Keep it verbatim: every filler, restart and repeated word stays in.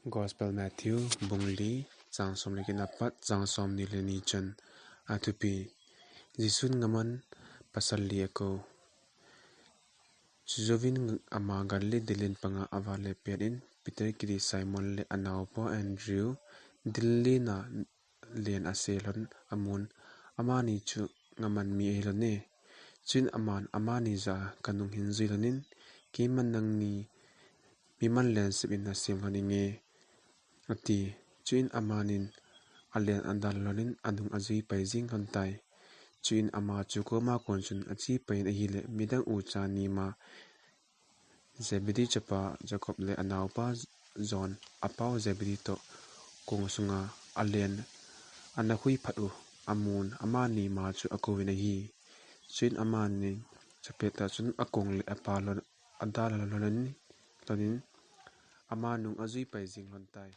Gospel Matthew, bung li, chang som le get apat chang som ni le ni chan. Athupi: Jesun ngaman pasal li akou. Chujouvin ama Galilee dillen panga avale pet in, Peter kiti Simon le anaopa Andrew, dillen a len asel lhon amun, amani chu ngaman mi ahi lhon e. Chuin aman amani jah a, Kanung hin jui lhon in, keiman nangni miman len sep in nasem lhon inge, ati. Chuin amanin alen adal lhon in anung ajui pai jing lhon tai. Chuin ama chu koma kon chun ache pai in ahile, midang ucha ni ma Zebedee chapa Jacob le anaopa John, apau Zebedee toh kong sunga alen ana khui phat u amun, amani ma chu akouvin ahi. Chuin amanin chapet tah chun akong le apa lhon, adal lhon in, lhon in ama nung ajui pai jing lhon tai.